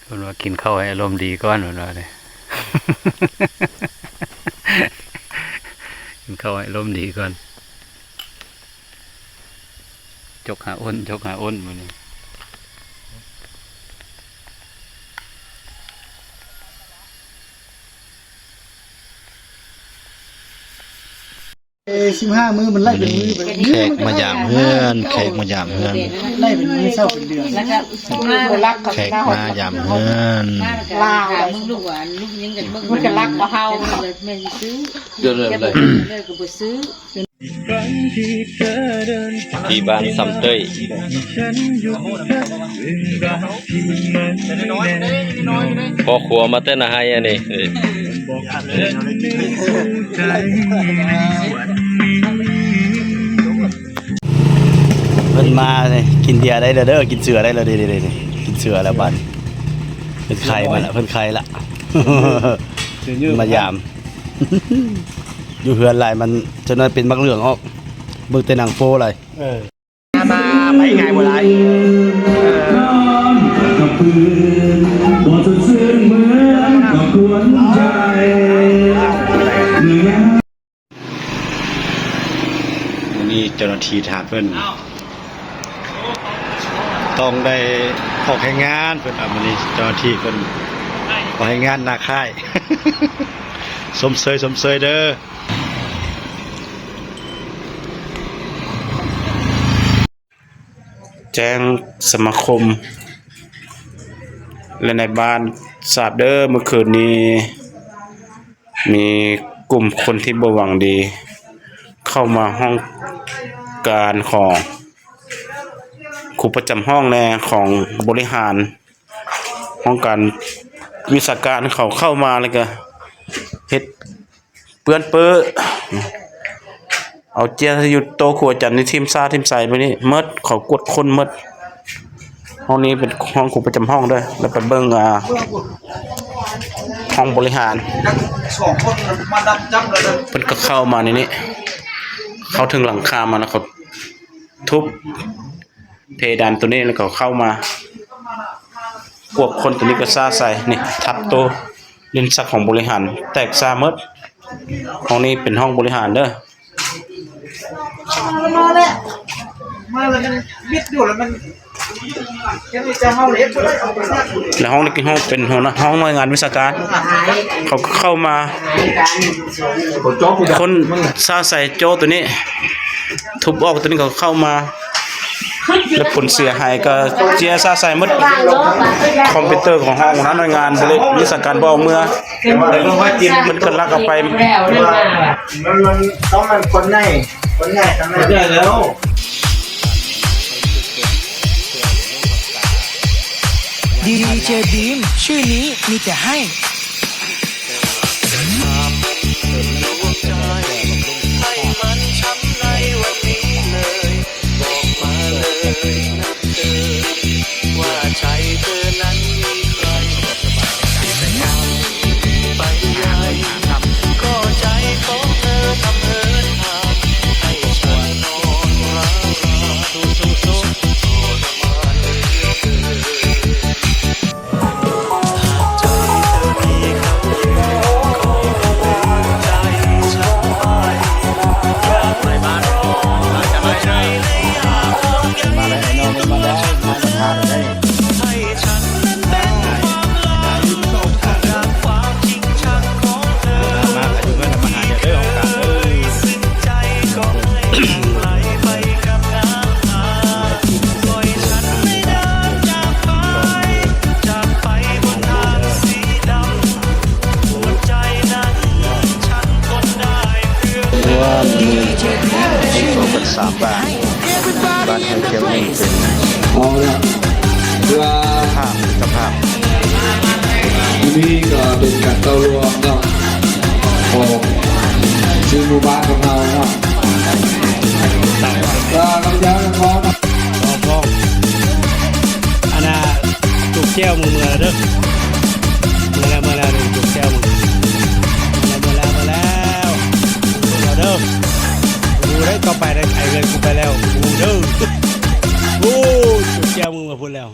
ເພິ່ນວ່າກິນເຂົ້າໃຫ້ອາລົມດີກ່ອນ ເພິ່ນວ່າເດ້ ກິນເຂົ້າໃຫ້ອາລົມດີກ່ອນ ຈົກຫາອົນ ຈົກຫາອົນມື້ນີ້. ເອີ ສິບຫ້າມື້ມັນໄລ່ເປັນມື້ໄປ ແຂກມາຢາມເຮືອນ ແຂກມາຢາມເຮືອນ ໄລ່ເປັນມື້ເຊົ້າເປັນເດືອນ ແລ້ວກໍ ແຂກມາຢາມເຮືອນ ລາວ ມຶງລູກວ່າລູກຍັງກັນເບິ່ງ ມັນກໍລັກກວ່າເຮົາ ແມ່ນຊິຊື້ ເດືອນເລີຍກໍບໍ່ຊື້ ທີ່ບ້ານຊຳເຕີຍ ພໍ່ຄົວມາແຕ່ນາໄຮອັນນີ້ ເພິ່ນມານີ້ ກິນເບຍໄດ້ແລ້ວເດີ ກິນເສືອໄດ້ແລ້ວເດີ ກິນເສືອແລ້ວບາດນີ້ ເພິ່ນໄຄມາລະ ເພິ່ນໄຄລະ ມາຢາມ ຢູ່ເຮືອນຫຼາຍ ມັນຈະໜ້ອຍເປັນໝາກເຫຼືອງອອກ ເບິ່ງແຕ່ໜັງໂປ້ຫຼາຍ. ເອີ ມາໄປງ່າຍບໍ່ຫຼາຍ ເອີ ມື້ນີ້ເຈົ້າໜ້າທີ່ທະຫານເພິ່ນ ຕ້ອງໄດ້ອອກແຮງງານ ເພິ່ນວ່າມື້ນີ້ເຈົ້າໜ້າທີ່ເພິ່ນອອກແຮງງານໜ້າຄ້າຍ ຊົມເຊີຍ ຊົມເຊີຍເດີ. ແຈ້ງສະມາຄົມ ແລະ ນາຍບ້ານຊາບເດີ ມື້ຄືນນີ້ມີກຸ່ມຄົນທີ່ບໍ່ຫວັງດີ ເຂົ້າມາຫ້ອງການຂອງຄູປະຈຳຫ້ອງແດ່ ຂອງບໍລິຫານ ຫ້ອງການວິຊາການ ເຂົາເຂົ້າມາແລ້ວກະເຮັດ ເປື້ອນເປິ ເອົາເຈ້ຍຢູ່ໂຕະຄູອາຈານນີ້ຖິ້ມຊາຖິ້ມໄຊໄປນີ້ໝົດ ເຂົາກວດຄົ້ນໝົດ. ຫ້ອງນີ້ເປັນຫ້ອງຄູປະຈຳຫ້ອງເດີ ແລ້ວໄປເບິ່ງ ອ່າ ຫ້ອງບໍລິຫານ ເພິ່ນກໍເຂົ້າມາໃນນີ້ ເຂົ້າເຖິງຫຼັງຄາມາແລ້ວ ເຂົາທຸບ ເພດານໂຕນີ້ ແລ້ວກໍເຂົ້າມາກວດຄົ້ນໂຕນີ້ກໍຊາໃສ່ ນີ້ ທັບໂຕ ລິ້ນຊັກຂອງບໍລິຫານແຕກຊາໝົດ. ຫ້ອງນີ້ເປັນຫ້ອງບໍລິຫານເດີ ມາແລ້ວ ມາແລ້ວມັນບິດຢູ່ ແລ້ວມັນ ແລ້ວຫ້ອງນີ້ເປັນຫ້ອງ ຫ້ອງໜ່ວຍງານວິຊາການ ເຂົາກໍເຂົ້າມາ ຄົ້ນຊາໃສ່ໂຈະໂຕນີ້ ທຸບອອກໂຕນີ້ ເຂົາເຂົ້າມາ ແລ້ວຜົນເສຍຫາຍກໍເຈ້ຍຊາໃສ່ໝົດ ຄອມພິວເຕີຂອງຫ້ອງໜ່ວຍງານບໍລິຫານວິຊາການບໍ່ເອົາເມືອ ມັນກໍລັກເອົາໄປ ມັນ ມັນຕ້ອງມັນຄົນໃຫຍ່ ຄົນໃຫຍ່ທັງນັ້ນ ຄົນໃຫຍ່ແລ້ວ. ດີເຈບີມ ຊື່ນີ້ມີແຕ່ໃຫ້. ເມື່ອປີສອງພັນສາມ ບ້ານ ບ້ານໄຮ່ແກ້ວໜຶ່ງເປັນ ເອົາລະ ເພື່ອ ເຈົ້າພາບ ເຈົ້າພາບ ມື້ນີ້ກໍເປັນການເຕົ້າລວມເນາະ ຂອງຊື່ໝູ່ບ້ານຂອງເຮົາເນາະ ກໍຂ້າພະເຈົ້ານະຄອນ ລອງ ລອງ ອັນນ່າ ຈົກແຈ່ວມຶງເມືອແລ້ວເດີ ເມືອແລ້ວ ເມືອແລ້ວ ຈົກແຈ່ວມຶງ ເມືອແລ້ວ ເມືອແລ້ວ ເມືອແລ້ວ ເມືອແລ້ວເດີ ຮູ້ໄດ້ຕໍ່ໄປໄດ້ ໄອ້ເຮືອນກູໄປແລ້ວ ຮູ້ເດີ ໂອ້ ຈົກແຈ່ວມຶງມາພຸ້ນແລ້ວ.